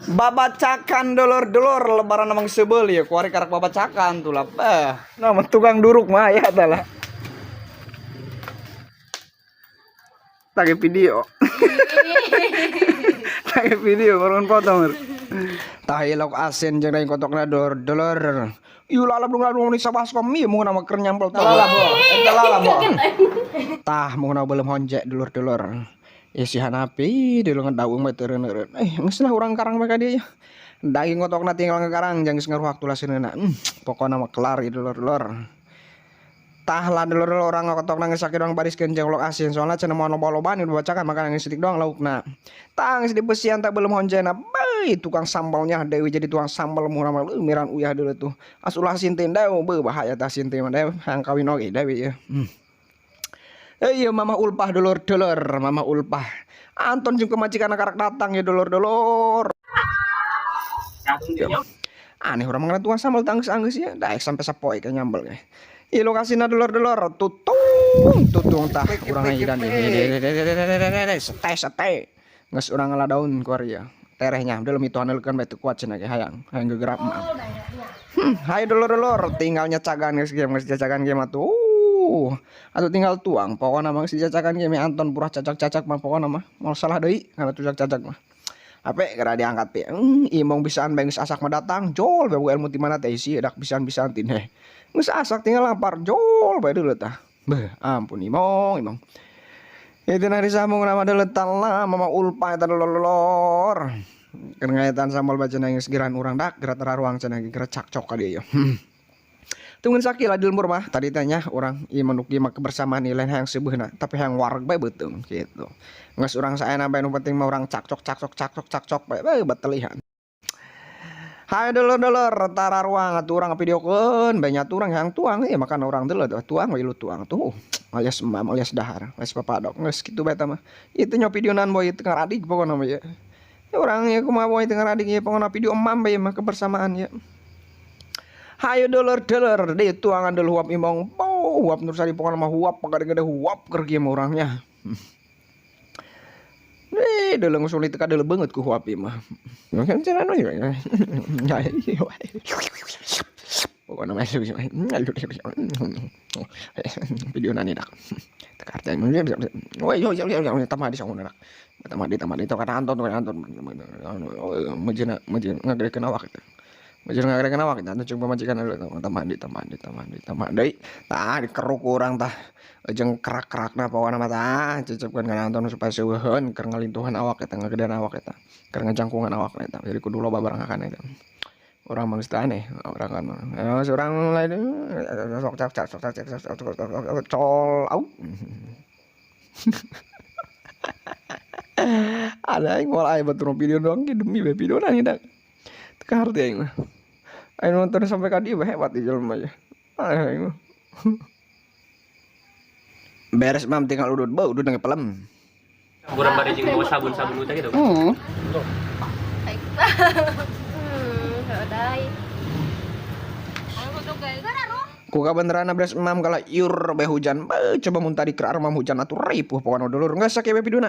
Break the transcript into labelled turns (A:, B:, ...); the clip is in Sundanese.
A: Babacakan, dulur-dulur, lebaran emang sebel ya, kuari karak babacakan tuh lah. Eh, nama tukang duruk mah ya lah. Tage video. Tage video baruan potong. Tah, lauk asin jeung lain kotokna, dulur-dulur. Ieu lalap dong lalap ni sabas kom ieu mun nama keur nyampel lalap. Eta lalap. Tah, mun belum honjek, dulur-dulur. Isi hanapi dulu ngedaung mah teu eureun. Eh, geus lah, urang karang bae ka dieu ya. Daging kotokna tinggal ngekarang jang geus ngaruhak tulaseunna. Pokona mah kelar ieu, dulur-dulur. Tah lah, dulur, urang ngakotokna geus sakitu, urang bariskeun jeung lauk asin, soalna cenah moal loba-lobaan nu dibacakan, maka geus saeutik doang laukna. Tah, geus dibesian tah belum honjena. Beuh, tukang sambalnya Dewi jadi tukang sambal murah mah miran uyah dulu tuh. As ulah asin teh deui, beuh, bahaya tah asin teh mah deui hayang kawin oge Dewi ieu. Eh, iya, Mama Ulpah, dulur-dulur, Mama Ulpah. Anton jeung pamajikan karak datang ya, dulur-dulur. Aneh, urang mah tukang sambal tanggeus-anggeus ya, daek sampai sapoe ka nyambel ge. Ieu lokasina, dulur-dulur, tutung tutung tah urang ngidan sete sete. Geus urang ngala daun ku ya. Terehnya dalam itu haneukeun bae teu kuat cenah ge hayang, hayang gegerap mah. Hayo dulur-dulur, tinggal nyecagan geus ge, geus cacakan ge mah tuh. Atuh tinggal tuang, pokokna mah geus dicacakan ge Anton purah cacak-cacak mah, pokokna mah moal salah deui kana cacak-cacak mah. Ape geura diangkat pe. Imong bisaan bae geus asak mah datang, jol bae ilmu ti mana teh isi edak bisaan-bisaan tin heh. Geus asak tinggal lampar jol bae deuleu tah. Beuh, ampun Imong, Imong. Itu nari sambung nama deuleu lah Mama Ulpa eta, dulur. Keur ngaetan sambal baca geus geran urang dak geura tararuang cenah geura cakcok ka dieu. Tungguin sakila di lembur mah tadi tanya orang ieu manuk ieu mah kebersamaan ieu lain hayang seubeurna, tapi hayang wareg bae beuteung gitu. Geus urang saena bae, nu penting mah urang cakcok cakcok cakcok cakcok bae bae betelihan. Hai dulur-dulur, tararuang atuh urang videokeun bae nya urang hayang tuang ieu makan urang deuleu tuh tuang we lu tuang tuh alias emam alias dahar alias papadok geus kitu bae eta mah. Itu nya videonan boy teu ngaradig pokona mah ya. Urang ieu kumaha boy teu ngaradig ieu, pokona video emam bae mah kebersamaan ya. Hayo dulur-dulur, di tuangan dulu huap imong, oh, huap nur sari pokona mah huap gede-gede huap keur kieu mah urangnya. Eh, deuleu ngusul teu kadeuleu beungeut ku huap ieu mah. Kan cenah ya. Pokona mah video nani dak. Teu karti we yo yo yo tambah di sauna dak. Tambah di tambah di tong Anton, tong Anton. Mejeuna mejeuna ngagedekeun awak eta. Mejeuna ngagedekeun awak eta coba pamajikan tambah di tambah di tambah di tambah deui. Tah, dikeruk ku urang tah. Jeung kerak-kerakna pokona mah tah cecepkeun kana Anton supaya seueuheun keur ngalintuhan awak eta, ngagedean awak eta. Keur ngajangkungan awak eta. Jadi kudu loba barang hakan eta. Urang mah geus teu aneh, urang kan mah. Urang lain sok cak cak sok cak cak sok col au. Ada aing moal aya batur video doang ge demi bae video nani dak. Teu kaharti aing mah. Aing nonton sampai ka dieu hebat di jelema ye. Aing mah. Beres mam tinggal udut beuh udut nge pelem.
B: Kurang bari jeung bawa sabun-sabun teh gitu.
C: Udah.
A: Ku kabeneran beres emam kala iur bae hujan. Beuh, coba mun tadi keur aremam hujan atuh ripuh pokona, dulur. Geus sakieu we videona.